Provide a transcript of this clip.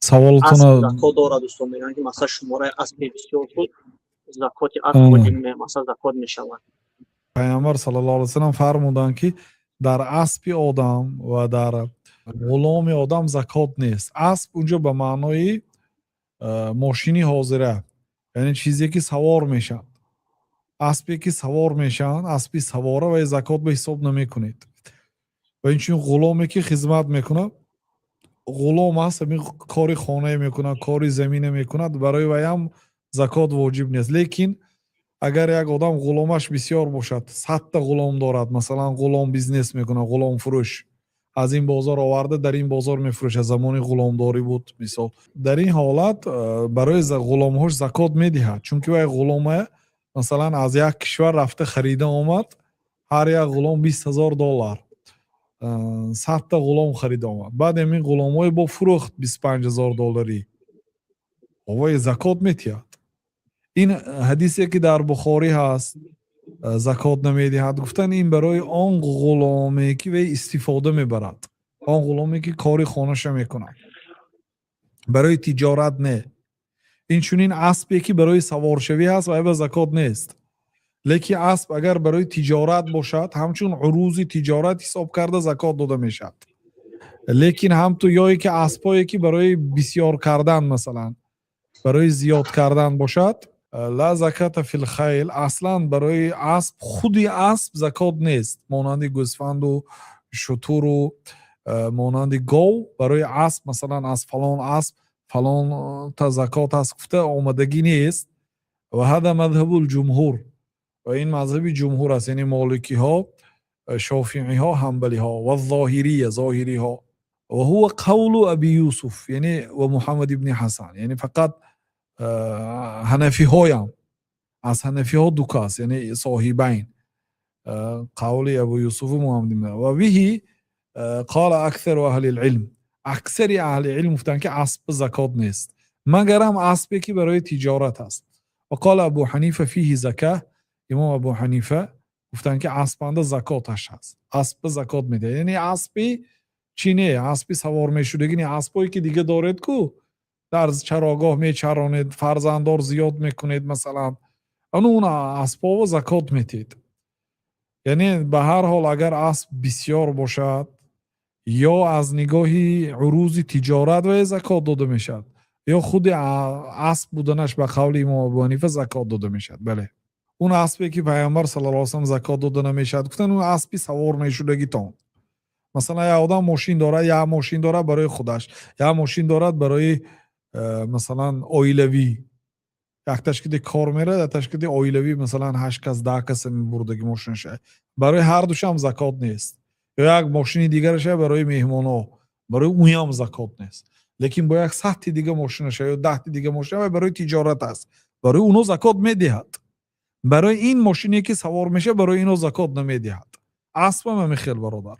Саволатона. Закот дорад, устод, мегӯянд, ки масалан, шумораи аспи бисёр буд, закоти асп воҷиб, масалан, закот мешавад. Пайғамбар саллаллоҳу алайҳи васаллам фармуданд, ки дар аспи одам ва дар ғуломи одам закот нест. Асп унҷо ба маънои мошини ҳозира, яъне чизе, ки савор мешавад. Аспе, ки савор мешаванд, аспи савора ва закот ба ҳисоб намекунед. Ва инчунин ғуломе, ки хизмат мекунад, ғулом аст, ҳамин кори хонае мекунад, кори замина мекунад, барои вайам закот воҷиб нест. Лекин агар як одам ғуломаш бисёр бошад, 100-та ғулом дорад, масалан, ғулом бизнес мекунад, ғуломфурӯш, аз ин бозор оварда, дар ин бозор мефурӯшад, замони ғуломдорӣ буд, мисол, дар ин ҳолат барои ғуломҳош закот медиҳад, чунки вай ғулома, масалан, аз як кишвар рафта харида омад, ҳар як ғулом 20 000 доллар, 100-та ғулом харида омад, баъд ҳамин ғуломҳое бо фурӯхт 25 000 долларӣ, вай закот метиҳад. Ин ҳадисе, ки дар Бухорӣ ҳаст, закот намедиҳад гуфтан, ин барои он ғуломе, ки вай истифода мебарад, он ғуломе, ки кори хонаша мекунад, барои тиҷорат не. Инчунин аспе, ки барои саворшавӣ ҳаст, вай ба закот нест. Лекин асп агар барои тиҷорат бошад, ҳамчун урузи тиҷорат ҳисоб карда закот дода мешавад. Лекин ҳамту ёе ки аспҳое, ки барои бисёр кардан, масалан, барои зиёд кардан бошад, ла заката фил хайл. Аслан барои асп, худи асп закот нест, монанди гӯсфанду шутуру монанди гов. Барои асп, масалан, аз фалон асп фалонта закот аст гуфта омадагӣ нест. Ва ҳада мазҳабул ҷумҳур, ва ин мазҳаби ҷумҳур аст, яъне моликиҳо, шофииҳо, ҳанбалиҳо ва зоҳирия, зоҳириҳо. Ва ҳува қавлу Аби Юсуф, яъне ва Муҳаммад ибни Ҳасан, яъне фақат ҳанафиҳоям, аз ҳанафиҳо ду кас, яъне соҳибайн, қавли Абу Юсуфу Муҳаммад ибни, ва биҳи қола аксару аҳли лилм. Аксари аҳли илм гуфтанд, ки асп закот нест, магарам аспе, ки барои тиҷорат аст. Ва қола Абу Ҳанифа фиҳи зака. Имом Абу Ҳанифа гуфтанд, ки аспанда закоташ ҳаст, аспа закот медиҳад. Яъне аспи чӣ не, аспи савор мешудагӣ не, аспое, ки дига доред ку, дар чарогоҳ мечаронед, фарзанддор зиёд мекунед, масалан, ану он аспҳово закот метиҳед. Яъне ба ҳар ҳол, агар асп бисёр бошад, ё аз нигоҳи урузи тиҷорат вай закот дода мешавад, ё худи асп буданаш, ба қавли имом Абу Ҳанифа, закот дода мешавад. Бале, он аспе, ки Пайғамбар саллаллоҳу алайҳи васаллам закот дода намешавад гуфтан, он аспи савор мешудагитон. Масалан, як одам мошин дорад, як мошин дорад барои худаш, як мошин дорад барои масалан, оилавӣ. Якташ киди кор мерад, якташ киди оилавӣ, масалан, ҳашт кас, 10 каса мебурдаги мошинаша, барои ҳардушам закот нест. Ё як мошини дигараша барои меҳмонҳо, барои уям закот нест. Лекин бо як 100-ти дига мошинаша ё 10-ти дига мошина барои тиҷорат аст, барои уно закот медиҳад. Барои ин мошине, ки савор мешавад, барои ино закот намедиҳад. Аспам ҳамин хел, бародар.